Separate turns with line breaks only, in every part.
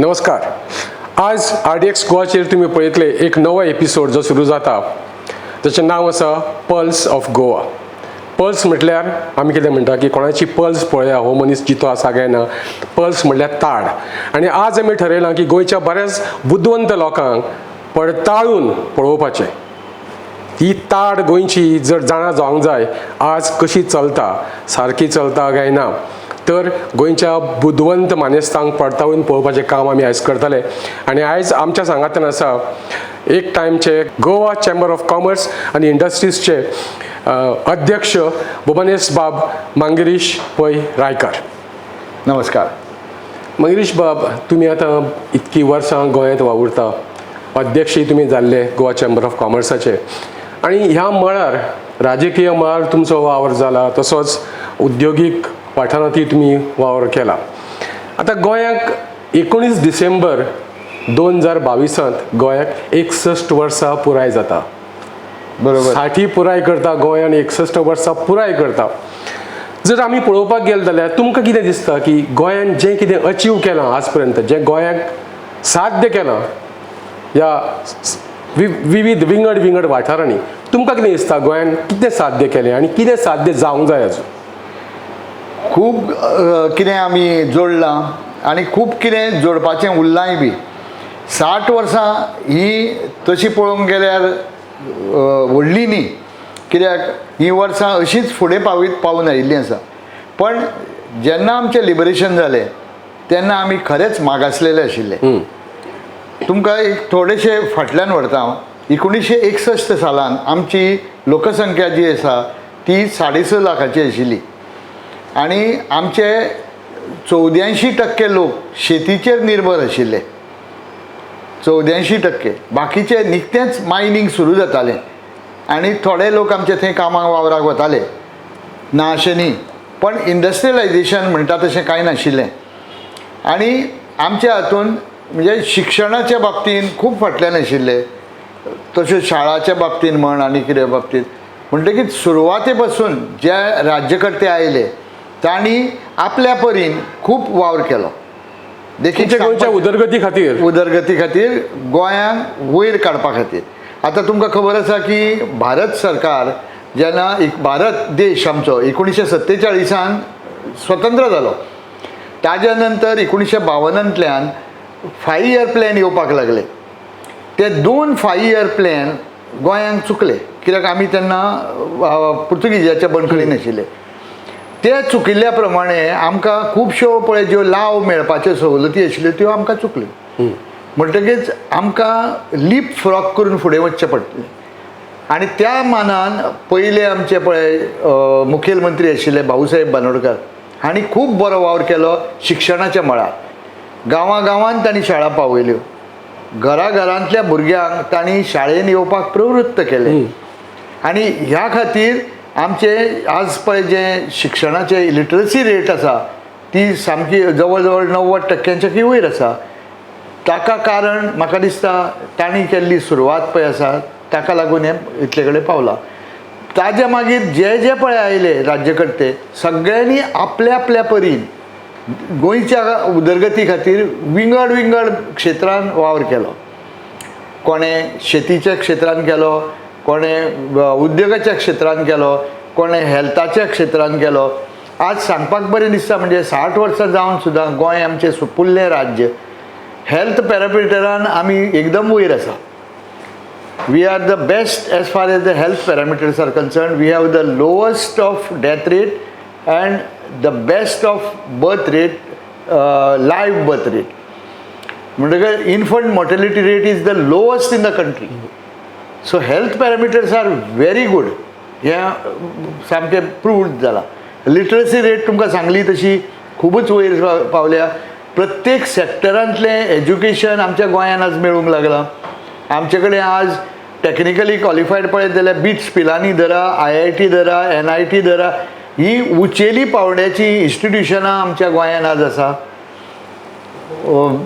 नमस्कार. आज आरडीएक्स गोवाचेर तुमी पळयतले एक नवो एपिसोड जो सुरू जाता, ताचें नांव आसा पल्स ऑफ गोवा. पल्स म्हटल्यार आमी कितें म्हणटा की कोणाची पल्स पळया, हो मनीस जितो आसा काय ना. पल्स म्हटल्यार ताड. आनी आज आमी ठरयलां की गोंयच्या बऱ्याच बुदवंत लोकांक पडताळून पळोवपाचें. ही ताड गोंयची जर जाणा जावंक जाय आज कशी चलता, सारकी चलता काय ना, तर गोंयच्या बुदवंत मानेस्तांक पडताळून पळोवपाचें काम आमी आयज करतले. आनी आयज आमच्या सांगातान आसा एक टायमचे गोवा चेंबर ऑफ कॉमर्स आनी इंडस्ट्रीजचे अध्यक्ष भुवनेश बाब मांगिरीश पै रायकार.
नमस्कार.
मंगिरीश बाब, तुमी आतां इतकीं वर्सां गोंयांत वावुरता, अध्यक्षय तुमी जाल्ले गोवा चेंबर ऑफ कॉमर्साचे आनी ह्या मळार, राजकीय मळार तुमचो वावर जाला, तसोच उद्योगीक वाठारांतूय तुमी वावर केला. आतां गोंयाक 19 डिसेंबर 2022त गोंयाक 61 वर्सां पुराय जाता. 60 पुराय करता गोंयान, 61 वर्सां पुराय करता. जर आमी पळोवपाक गेले जाल्यार तुमकां कितें दिसता की गोंयान जें कितें अचीव केलां आज पर्यंत, जें गोंयाक साध्य केलां ह्या विविध विंगड विंगड वाठारांनी, तुमकां कितें दिसता, गोंयान कितें साध्य केलें आनी कितें साध्य जावंक जाय अजून?
खूब कितें आमी जोडलां आनी खूब कितें जोडपाचें उरलांय बी. 60 वर्सां ही तशी पळोवंक गेल्यार व्हडली न्ही, कित्याक हीं वर्सां अशींच फुडें पावीत पावून आयिल्लीं आसा. पण जेन्ना आमचें लिबरेशन जालें तेन्ना आमी खरेंच मागासलेले आशिल्ले. तुमकां एक थोडेशें फाटल्यान व्हरता हांव. 1961 सालान आमची लोकसंख्या जी आसा ती 6.5 लाखाची आशिल्ली आनी आमचे 84% लोक शेतीचेर निर्भर आशिल्ले. 84%. बाकीचे निकतेंच मायनींग सुरू जातालें आनी थोडे लोक आमचे थंय कामाक वावराक वताले, ना अशें न्ही, पण इंडस्ट्रियलायझेशन म्हणटा तशें कांय नाशिल्लें. आनी आमच्या हातून म्हणजे शिक्षणाच्या बाबतीन खूब फाटल्यान आशिल्ले, तश्यो शाळाच्या बाबतीन म्हण आनी कितें बाबतींत. म्हणटकीच सुरवाते पासून जे राज्यकर्ते आयले तांणी आपल्या परीन खूब वावर केलो. देखीक
तुमच्या गोंयच्या उदरगती खातीर.
उदरगती खातीर, गोंयांक वयर काडपा खातीर. आतां तुमकां खबर आसा की भारत सरकार जेन्ना एक भारत देश आमचो 1947न स्वतंत्र जालो, ताज्या नंतर 1952तल्यान फायव इयर प्लॅन येवपाक लागले. ते दोन फायव इयर प्लॅन गोंयांक चुकले, कित्याक आमी तेन्ना पुर्तुगीजाच्या बंदखणीन आशिल्ले. ते चुकिल्ल्या प्रमाणे आमकां खुबश्यो पळय ज्यो लाव मेळपाच्यो सवलती आशिल्ल्यो त्यो आमकां चुकल्यो. म्हणटकीच आमकां लीप फ्रॉग करून फुडें वचचें पडलें. आनी त्या मानान पयले आमचे पळय मुखेलमंत्री आशिल्ले भाऊसाहेब बांदोडकर हांणी खूब बरो वावर केलो शिक्षणाच्या मळार. गांवां गांवांत तांणी शाळा पावयल्यो, घरा घरांतल्या भुरग्यांक तांणी शाळेन येवपाक प्रवृत्त केलें. आनी ह्या खातीर आमचे आज पळय जे शिक्षणाचे लिटरसी रेट आसा ती सामकी जवळ जवळ 90 टक्क्यांच्या वयर आसा. ताका कारण म्हाका दिसता तांणी केल्ली सुरवात पळय आसा, ताका लागून हें इतले कडेन पावलां. ताज्या मागीर जे जे पळय आयले राज्यकर्ते, सगळ्यांनी आपल्या आपल्या परीन गोंयच्या उदरगती खातीर विंगड विंगड क्षेत्रान वावर केलो. कोणें शेतीच्या क्षेत्रान केलो, कोणें उद्योगाच्या क्षेत्रान केलो, कोणें हेल्थाच्या क्षेत्रान केलो. आज सांगपाक बरें दिसता, म्हणजे 60 वर्सां जावन सुद्दां गोंय आमचें सुपुल्लें राज्य, हेल्थ पॅरामिटरान आमी एकदम वयर आसा. We are the best as far as the health parameters are concerned. We have the lowest of death rate and the best of birth rate, live birth rate. म्हणटकच infant mortality rate is the lowest in the country, so health parameters are very good. हें सामकें proved जालां. Literacy rate तुमकां सांगली तशी खुबूच वयर पावल्या. प्रत्येक सॅक्टरांतलें एज्युकेशन आमच्या गोंयान आज मेळूंक लागलां. आमचे कडेन आज टॅक्निकली क्वॉलिफायड पळयत जाल्यार बिट्स पिलानी धरा, आयआयटी धरा, एनआयटी धरा, ही उंचेली पावंड्याची इन्स्टिट्युशनां आमच्या गोंयान आज आसा.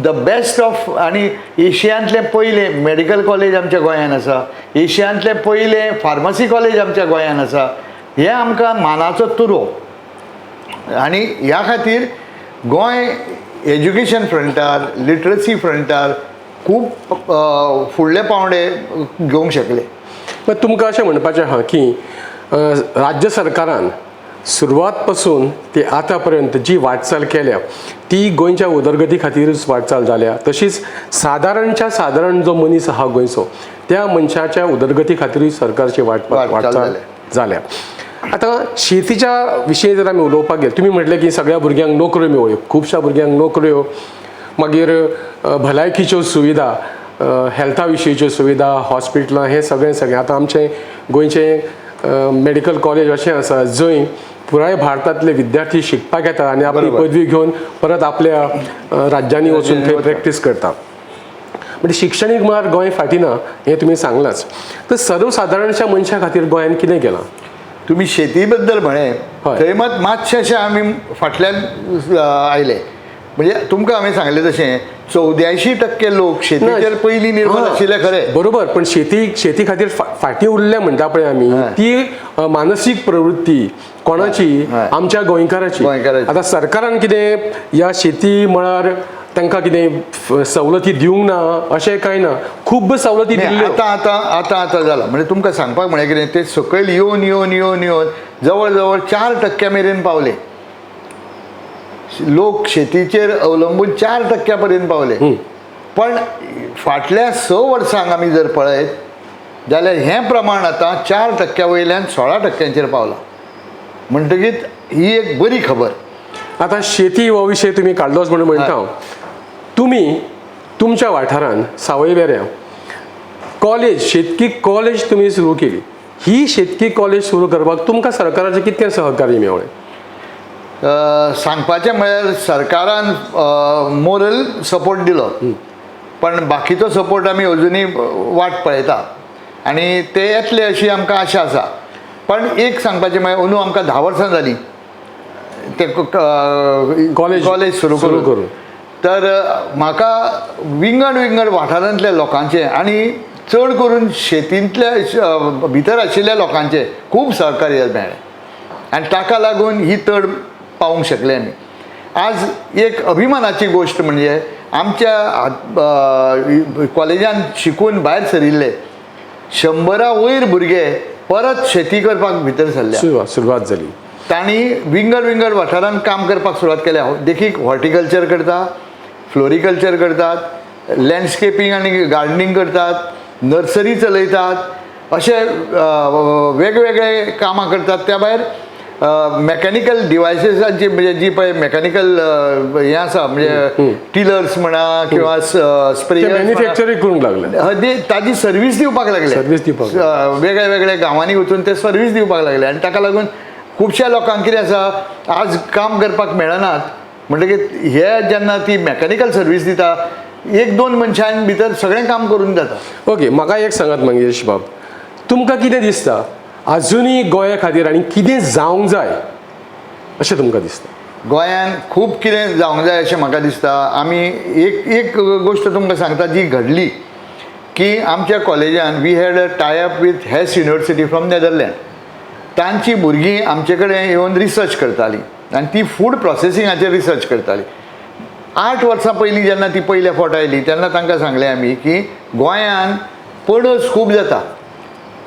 The best of आनी एशियांतलें पयलें मेडिकल कॉलेज आमच्या गोंयान आसा, एशियांतलें पयलें फार्मसी कॉलेज आमच्या गोंयान आसा. हें आमकां मानाचो तुरो आनी ह्या खातीर Goa education frontier, literacy frontier खूब फुडले पावंडे घेवंक शकले.
मात तुमकां अशें म्हणपाचें आहा की राज्य सरकारान सुरवात पासून ते आतां पर्यंत जी वाटचाल केल्या ती गोंयच्या उदरगती खातीरूच वाटचाल जाल्या, तशीच सादारणच्या सादारण जो मनीस आहा गोंयचो त्या मनशाच्या उदरगती खातीरूय सरकारची
वाटचाल
वाटचाल जाल्या. आतां शेतीच्या विशयी जर आमी उलोवपाक गेले, तुमी म्हटलें की सगळ्या भुरग्यांक नोकऱ्यो मेळ्ळ्यो, खुबश्या भुरग्यांक नोकऱ्यो, मागीर भलायकीच्यो सुविधा, हेल्था विशींच्यो सुविधा, हॉस्पिटलां, हें सगळें सगळें. आतां आमचें गोंयचें मेडिकल कॉलेज अशें आसा जंय पुराय भारतांतले विद्यार्थी शिकपाक येता आनी आपली पदवी घेवन परत आपल्या राज्यांनी वचून थंय प्रॅक्टीस करता. म्हणजे शिक्षणीक मळार गोंय फाटीं ना हें तुमी सांगलांच. तर सर्वसादारणच्या मनशा खातीर गोंयान कितें केलां?
तुमी शेती बद्दल म्हळें थंय मात मातशें अशें आमी फाटल्यान आयले. म्हणजे तुमकां हांवें सांगलें तशें 84% लोक शेतीचेर पयलीं निर्भर आशिल्ले खरें,
बरोबर, पण शेती खातीर फाटीं उरले म्हणटा पळय आमी, ती मानसीक प्रवृत्ती कोणाची? आमच्या गोंयकाराची. आतां सरकारान कितें ह्या शेती मळार तांकां कितें सवलती दिवंक ना अशें कांय ना, खूब सवलती दिल्ल्यो.
आतां आतां आतां आतां जालां. म्हणजे तुमकां सांगपाक म्हळ्यार कितें, ते सकयल येवन येवन येवन येवन जवळ जवळ 4% मेरेन पावले लोक, शेतीचेर अवलंबून 4% पर्यंत पावले. पण फाटल्या 6 वर्सांक आमी जर पळयत जाल्यार हें प्रमाण आतां 4% वयल्यान 16% पावलां. म्हणटकीच ही एक बरी खबर.
आतां शेती हो विशय तुमी काडलोच म्हणून म्हणटा हांव, तुमी तुमच्या वाठारांत सावयवेऱ्यां कॉलेज, शेतकी कॉलेज तुमी सुरू केली. ही शेतकी कॉलेज सुरू करपाक तुमकां सरकाराचें कितलें सहकार्य मेळ्ळें?
सांगपाचें म्हळ्यार सरकारान मोरल सपोर्ट दिलो, पण बाकीचो सपोर्ट आमी अजुनूय वाट पळयता आनी ते येतले अशी आमकां आशा आसा. पण एक सांगपाचें म्हळ्यार अंदू आमकां 10 वर्सां जालीं ते कॉलेज सुरू करून. तर म्हाका विंगड विंगड वाठारांतल्या लोकांचें आनी चड करून शेतींतल्या भितर आशिल्ल्या लोकांचें खूब सहकार्य मेळ्ळें आनी ताका लागून ही तड पावूंक शकले आमी. आज एक अभिमानाची गोश्ट म्हणजे आमच्या कॉलेजान शिकून भायर सरिल्ले 100 वयर भुरगे परत शेती करपाक भितर सरले,
सुरवात जाली.
तांणी विंगड विंगड वाठारांत काम करपाक सुरवात केल्या. देखीक हॉर्टिकल्चर करता, फ्लोरिकल्चर करतात, लँडस्केपींग आनी गार्डनींग करतात, नर्सरी चलयतात, अशे वेगवेगळे कामां करतात. त्या भायर मॅकॅनिकल डिवायसीसांची म्हणजे जी पळय मॅकॅनिकल हें आसा, म्हणजे टिलर्स म्हणा किंवा स्प्रेयर
मॅन्युफॅक्चरींग करूंक लागले,
ताजी सर्वीस दिवपाक लागले,
सर्वीस दिवपाक
वेगळ्या वेगळ्या गांवांनी वचून ते सर्वीस दिवपाक लागले. आनी ताका लागून खुबश्या लोकांक कितें आसा, आज काम करपाक मेळनात म्हणटकीर हे जेन्ना ती मॅकॅनिकल सर्वीस दिता, 1-2 मनशां भितर सगळें काम करून जाता.
ओके, म्हाका एक सांगात मंगेश बाब, तुमकां कितें दिसता आजुनूय गोंया खातीर आनी कितें जावंक जाय अशें तुमकां दिसता?
गोंयान खूब कितें जावंक जाय अशें म्हाका दिसता. आमी एक एक गोश्ट तुमकां सांगता जी घडली की आमच्या कॉलेजान we had a tie up with Hess University from Netherland. तांची भुरगीं आमचे कडेन येवन रिसर्च करतालीं आनी ती फूड प्रोसेसिंगाचेर रिसर्च करताली. 8 वर्सां पयलीं जेन्ना ती पयल्या फावट आयली तेन्ना तांकां सांगलें आमी की गोंयान पणस खूब जाता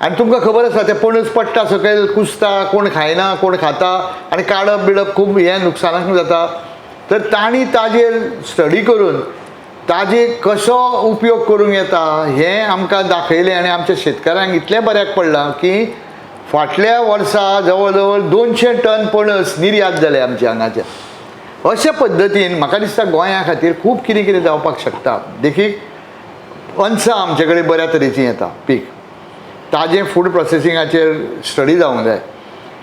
आनी तुमकां खबर आसा ते पणस पडटा सकयल, कुसता, कोण खायना कोण खाता आनी काडप बिडप खूब हें नुकसानाक जाता. तर तांणी ताजेर स्टडी करून ताजे कसो उपयोग करूंक येता हें आमकां दाखयलें आनी आमच्या शेतकारांक इतलें बऱ्याक पडलां की फाटल्या वर्सा जवळ जवळ 200 टन पणस निर्यात जाले आमच्या हांगाचे. अशा पद्दतीन म्हाका दिसता गोंया खातीर खूब कितें कितें जावपाक शकता. देखीक अनसां आमचे कडेन बऱ्या तरेचीं येता पीक, ताजें फूड प्रोसेसिंगाचेर स्टडी जावंक जाय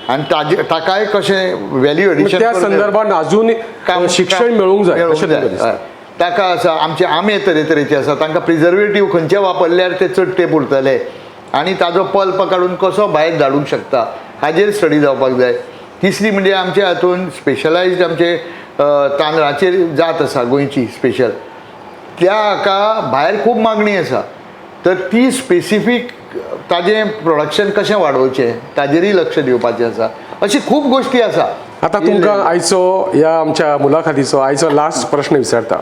आनी ताजे ताकाय कशें वेल्यू एडिशन
त्या संदर्भात अजून शिक्षण मेळूंक जाय अशें
जाय. ताका आसा आमचे आंबे तरेतरेचे आसा, तांकां प्रिजर्वेटीव खंयचे वापरल्यार ते चड तेंप उरतले आनी ताजो पल्प काडून कसो भायर धाडूंक शकता हाजेर स्टडी जावपाक जाय. तिसरी म्हणजे आमच्या हातून स्पेशलायज्ड आमचे तांदळाचेर जात आसा गोंयची स्पेशल, त्या हाका भायर खूब मागणी आसा, तर ती स्पेसिफीक ताजें प्रोडक्शन कशें वाडोवचें ताजेरूय लक्ष दिवपाचें आसा. अशी खूब गोश्टी आसा.
आतां तुमकां आयचो ह्या आमच्या मुलाखतीचो आयचो लास्ट प्रश्न विचारता.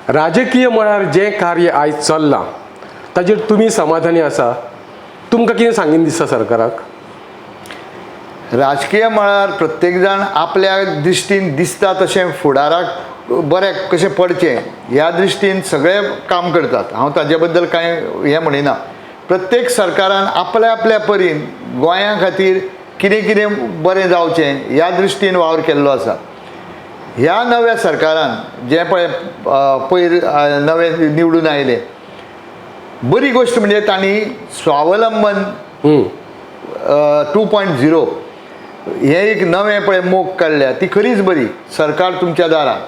राजकीय मळार जें कार्य आयज चल्लां ताजेर तुमी समाधानी आसा? तुमकां कितें सांगीन दिसता सरकाराक?
राजकीय मळार प्रत्येक जाण आपल्या दृश्टीन दिसता तशें फुडाराक बरें कशें पडचें ह्या दृश्टीन सगळे काम करतात. हांव ताजे बद्दल कांय हें म्हणिना. प्रत्येक सरकारान आपल्या आपल्या परीन गोंया खातीर कितें कितें बरें जावचें ह्या दृश्टीन वावर केल्लो आसा. ह्या नव्या सरकारान जें पळय पयर नवें निवडून आयलें, बरी गोश्ट म्हणजे तांणी स्वावलंबन 2.0 हें एक नवें पळय मोख काडल्या, ती खरीच बरी. सरकार तुमच्या दारान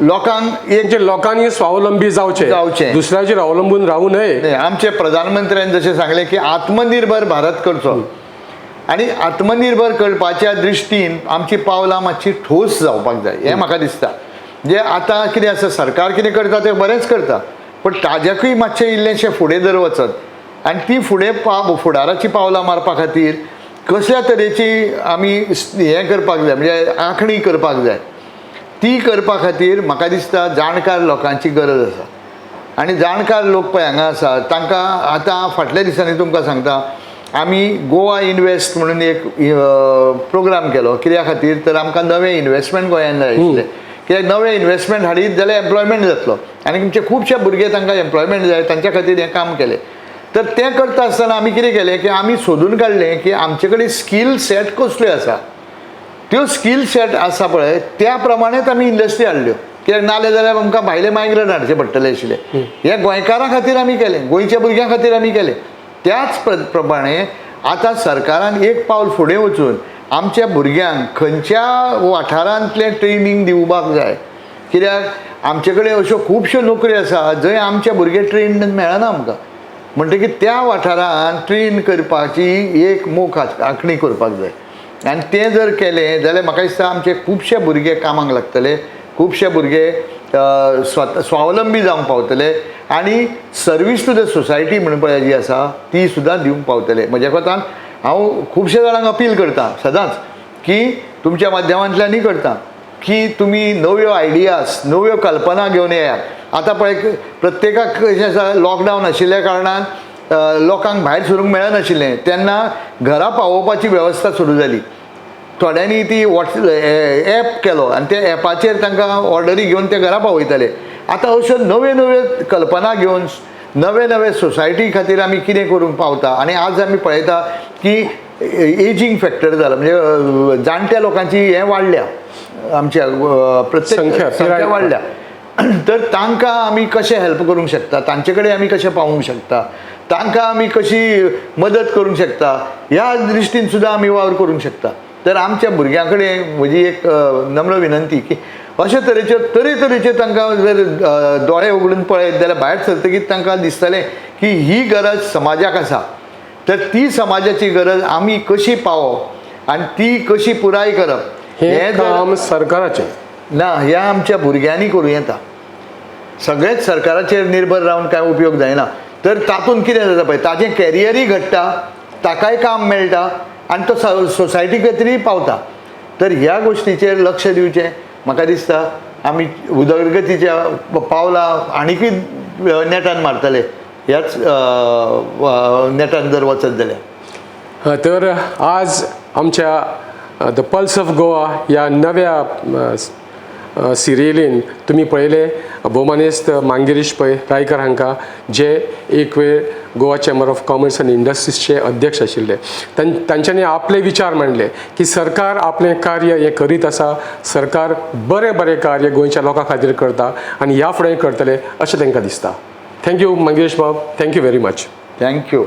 लोकांक एक
म्हणजे लोकांनी स्वावलंबी जावचें,
जावचें,
दुसऱ्याचेर अवलंबून रावू नये.
न्ही, आमचे प्रधानमंत्र्यान जशें सांगलें की आत्मनिर्भर भारत करचो आनी आत्मनिर्भर करपाच्या दृश्टीन आमची पावलां मातशी ठोस जावपाक जाय हें म्हाका दिसता. जे आतां कितें आसा, सरकार कितें करता तें बरेंच करता, पूण ताज्याकूय मातशें इल्लेंशें फुडें जर वचत आनी ती फुडें फुडाराची पावलां मारपा खातीर कसल्या तरेची आमी हें करपाक जाय, म्हणजे आंखणी करपाक जाय, ती करपा खातीर म्हाका दिसता जाणकार लोकांची गरज आसा. आनी जाणकार लोक पळय हांगा आसा, तांकां आतां फाटल्या दिसांनी तुमकां सांगता, आमी गोवा इनवेस्ट म्हणून एक प्रोग्राम केलो. कित्या खातीर तर आमकां नवें इनवेस्टमेंट गोंयांत जाय आशिल्लें. कित्याक नवें इनवेस्टमेंट हाडीत जाल्यार एम्प्लॉयमेंट जातलो आनी तुमचे खुबशे भुरगे तांकां एम्प्लॉयमेंट जाय, तांच्या खातीर हें काम केलें. तर तें करता आसतना आमी कितें केलें की आमी सोदून काडलें की आमचे कडेन स्कील सेट कसल्यो आसा, त्यो स्कील सेट आसा पळय त्या प्रमाणेच आमी इंडस्ट्री हाडल्यो. कित्याक नाले जाल्यार आमकां भायले मायग्रंट हाडचे पडटले आशिल्ले. हें गोंयकारां खातीर आमी केलें, गोंयच्या भुरग्यां खातीर आमी केलें. त्याच प्रमाणे आतां सरकारान एक पावल फुडें वचून आमच्या भुरग्यांक खंयच्या वाठारांतलें ट्रेनींग दिवपाक जाय. कित्याक आमचे कडेन अश्यो खुबश्यो नोकऱ्यो आसा जंय आमचे भुरगे ट्रेन्ड मेळना आमकां, म्हणटकीर त्या वाठारान ट्रेन करपाची एक मोख आंखणी करपाक जाय. आनी तें जर केलें जाल्यार म्हाका दिसता आमचे खुबशे भुरगे कामाक लागतले, खुबशे भुरगे स्वावलंबी जावंक पावतले आनी सर्वीस टू the society म्हणून पळय जी आसा ती सुद्दां दिवंक पावतले. म्हज्या कोतान हांव खुबशे जाणांक अपील करता सदांच की तुमच्या माध्यमांतल्यानूय करता की तुमी नव्यो आयडियाज, नव्यो कल्पना घेवन येयात. आतां पळय प्रत्येकाक कशें आसा, लॉकडावन आशिल्ल्या कारणान लोकांक भायर सरूंक मेळनाशिल्लें, तेन्ना घरा पावोवपाची वेवस्था सुरू जाली. थोड्यांनी ती एप केलो आनी त्या एपाचेर तांकां ऑर्डरी घेवन ते घरा पावयताले. आतां अश्यो नव्यो नव्यो कल्पना घेवन नवे नवे सोसायटी खातीर आमी कितें करूंक पावता. आनी आज आमी पळयता की एजींग फॅक्टर जाला, म्हणजे जाणट्या लोकांची हें वाडल्या, आमच्या प्रत्येक संख्या वाडल्या, तर तांकां आमी कशें हेल्प करूंक शकता, तांचे कडेन आमी कशें पावूंक शकता, तांकां आमी कशी मदत करूंक शकता, ह्या दृश्टीन सुद्दां आमी वावर करूंक शकता. तर आमच्या भुरग्यां कडेन म्हजी एक नम्र विनंती की अशे तरेच्यो तरेतरेच्यो तांकां जर दोळे उगडून पळयत जाल्यार भायर सरतकीच तांकां दिसतलें की ही गरज समाजाक आसा, तर ती समाजाची गरज आमी कशी पावप आनी ती कशी पुराय करप
हें काम सरकाराचें
ना, ह्या आमच्या भुरग्यांनी करूं येता. सगळेच सरकाराचेर निर्भर रावन कांय उपयोग जायना. तर तातूंत कितें जाता पळय, ताजें कॅरियरूय घडटा, ताकाय काम मेळटा आनी तो सोसायटी खातीरूय पावता. तर ह्या गोश्टीचेर लक्ष दिवचें. म्हाका दिसता आमी उदरगतीच्या पावलां आनीकय नेटान मारतले ह्याच नेटान जर वचत जाल्यार.
तर आज आमच्या the pulse of Goa ह्या नव्या सिरियलीन तुमी पळयले भोवमानेस्त मांगिरीश पै रायकर हांकां, जे एक वेळ Goa chamber of commerce आनी इंडस्ट्रीजचे अध्यक्ष आशिल्ले. तांच्यांनी आपले विचार मांडले की सरकार आपलें कार्य हें करीत आसा, सरकार बरें बरें कार्य गोंयच्या लोकां खातीर करता आनी ह्या फुडें करतले अशें तांकां दिसता. Thank you Mangesh Babu, thank you very much.
Thank you.